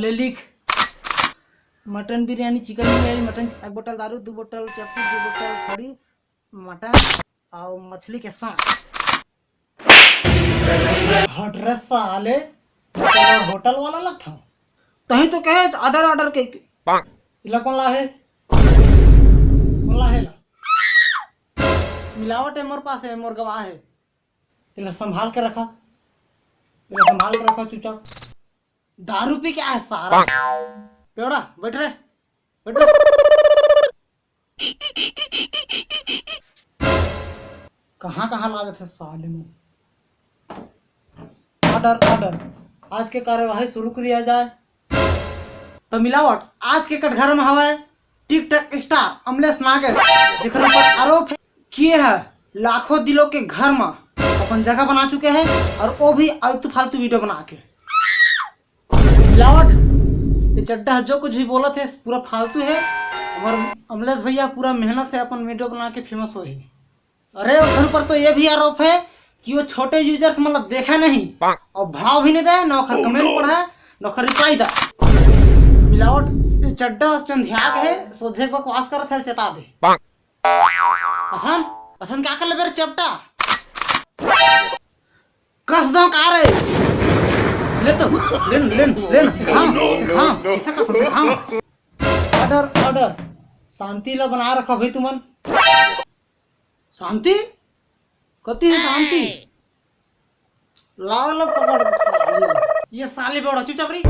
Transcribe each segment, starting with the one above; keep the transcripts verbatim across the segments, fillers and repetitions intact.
ले लिख, mutton biryani, chicken biryani, mutton, एक बोतल दारू, दू बोतल चपटी, दू बोतल थोड़ी मटन और मछली के साथ। हट रे साले, होटल वाला लगता। तही तो कहे ऑर्डर ऑर्डर के। इला कौन ला है? कौन ला है ला? मिलावट है मोर पास है, मोर गवाह है। इला संभाल के रखा, इला संभाल के रखा चुपचाप। दारू पी के आए सारा। पेवड़ा, बैठ रे, बैठ रे। कहाँ कहाँ लागत है साले में। ऑर्डर, ऑर्डर, आज के कार्यवाही शुरू करिया जाए। तो मिलावट, आज के कटघर में हवाए टिकटॉक स्टार अमलेश नागेश, जेकर ऊपर आरोप है किए है लाखों दिलों के घर में अपन जगह बना चुके हैं, और वो भी आलतू फालतू वीडियो बना के। मिलावट, ये चड्ढा जो कुछ भी बोलत है पूरा फालतू है। हमार अमलेश भैया पूरा मेहनत से अपन वीडियो बना के फेमस होए है। अरे, ओकर ऊपर तो ये भी आरोप है कि वो छोटे यूजर्स मतलब देखा नहीं और भाव भी नहीं दे, ना ओकर कमेंट पढ़ा, ना ओकर रिप्लाई दा। मिलावट, ये चड्ढा स्टैंड ध्यान है, सोझे बकवास करत है, चेता दे। असन, असन क्या कर ले बेर चपटा? कस दो का रे? ले तो, ले न, ले न, ले न, दिखाओ, दिखाओ, कैसा कसम दिखाओ। ऑर्डर, ऑर्डर, शांति ला बना रखा भाई तुमन। शांति? कति है शांति? लाओ ला पकड़ के साले। ये साले बेवड़ा चुपचाप रही।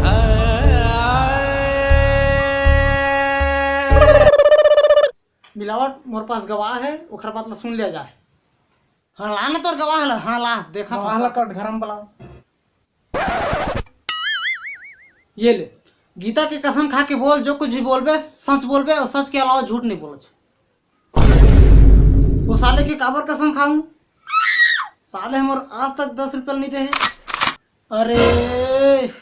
मिलावट, मोर पास गवाह है, ओखर बात ला सुन लिया जाए। हाँ, ला ना तोर गवाह ला, हाँ, ला, देखा गवाह ला कट घर में बुलाओ। ये ले, गीता के कसम खा के बोल, जो कुछ भी बोलबे, सच बोलबे और सच के अलावा झूठ नहीं बोलच। वो साले के काबर कसम खाऊं? साले हमर आज तक दस रुपया नहीं दे है। अरे,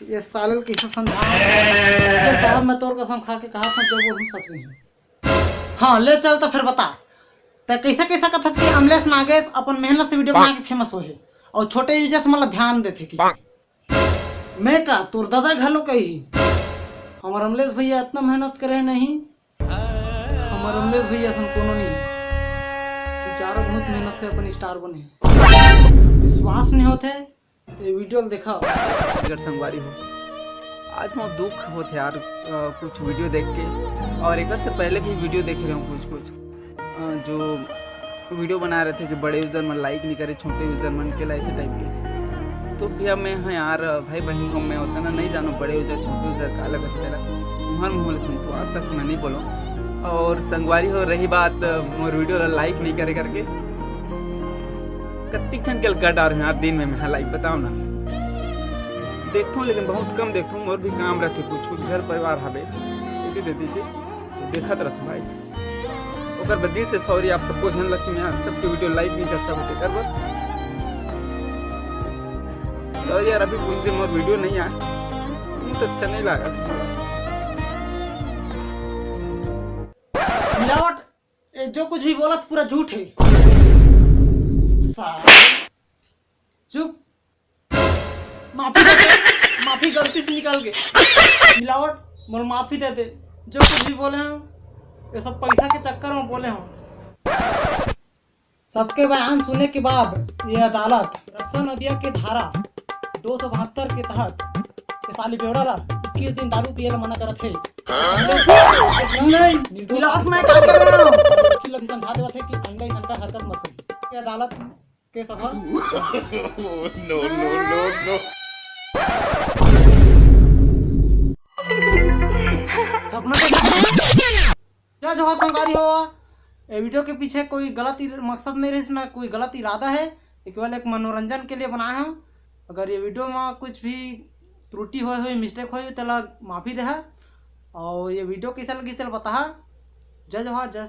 ये साले ल कैसे समझाऊं? ये साहब, मैं तोर कसम खा के कहा था, जो बोलूं सच नहीं। हाँ, ले चल तो फिर बता, तै कैसा कैसा कथस कि अमलेश नागेश अपन मेहनत से वीडियो बना के फेमस होए हे और छोटे यूजर्स मतलब ध्यान देथे कि मैं का तोर दादा घलो कही, हमर अमलेश भैया इतना मेहनत करे नहीं, हमर अमलेश भैया असन कोनो नहीं, बेचारा बहुत मेहनत से अपन स्टार बने, विश्वास नहीं होथे। तो ये वीडियो ल देखा। अगर संगवारी हो, आज मोर दुख होत हे यार, अ, कुछ वीडियो देख के, और एक से पहले भी वीडियो देखे रहूं कुछ कुछ, अ, जो वीडियो बना रहे थे कि बड़े यूजर मन लाइक नहीं करे, छोटे यूजर मन के ला, ऐसे टाइप के। तो भैया मैं, हाँ यार, भाई बहन को मैं उतना नहीं जानूँ, बड़े यूजर छोटे यूजर का अलग है तेरा, तुम्हारे मुँह में सुन, तो आज तक मैं नहीं बोलूँ। और संगवारी हो, रही बात, अ, मोर वीडियो ला लाइक नहीं करे करके, कत्ती झन के लगा डार हूँ यार दिन में मैं, हाँ, लाइव बताओ ना। देखूँ लेकिन बहुत कम देखूँ, मोर भी काम रहते कुछ कुछ, घर परिवार हवे, इसी दे दीजिए, देखत रहूँ भाई। ओकर बदली से सॉरी आप सबको झन लग मैं सबके वीडियो लाइव नहीं करता होते कर बस। सॉरी यार, अभी कुछ दिन मोर वीडियो नहीं आए, मुझे अच्छा नहीं लगा। मिलावट, ये जो कुछ भी बोलत पूरा झूठ है। साले। चुप। माफी दे दे। माफी गलती से निकल गए। मिलावट, मोर माफी दे दे। जो कुछ भी बोले हूँ, ये सब पैसा के चक्कर में बोले हूँ। सबके बयान सुने के बाद ये अदालत रक्षा नदिया के धारा दो सौ बहत्तर के तहत ये साली बेवड़ा ला इक्कीस दिन दारू पिए ला मना करत हे। नहीं, निर्दोष मिलावट, मैं का कर रहा हूँ? वकील अभी समझा देवत हे कि आइंदा इनका हरकत मत करी। ये अदालत के सफल। No, no, no, no। सपना तो जय जोहार संगवारी हो। ये वीडियो के पीछे कोई गलत इर-, मकसद नहीं रहिस, ना कोई गलत इरादा है, ये केवल एक मनोरंजन के लिए बनाए हूँ। अगर ये वीडियो में कुछ भी त्रुटि होए हुई, मिस्टेक होए हुई, तेला माफी देहा। और ये वीडियो कैसे लगी, तेला बताहा। जय जोहार, जय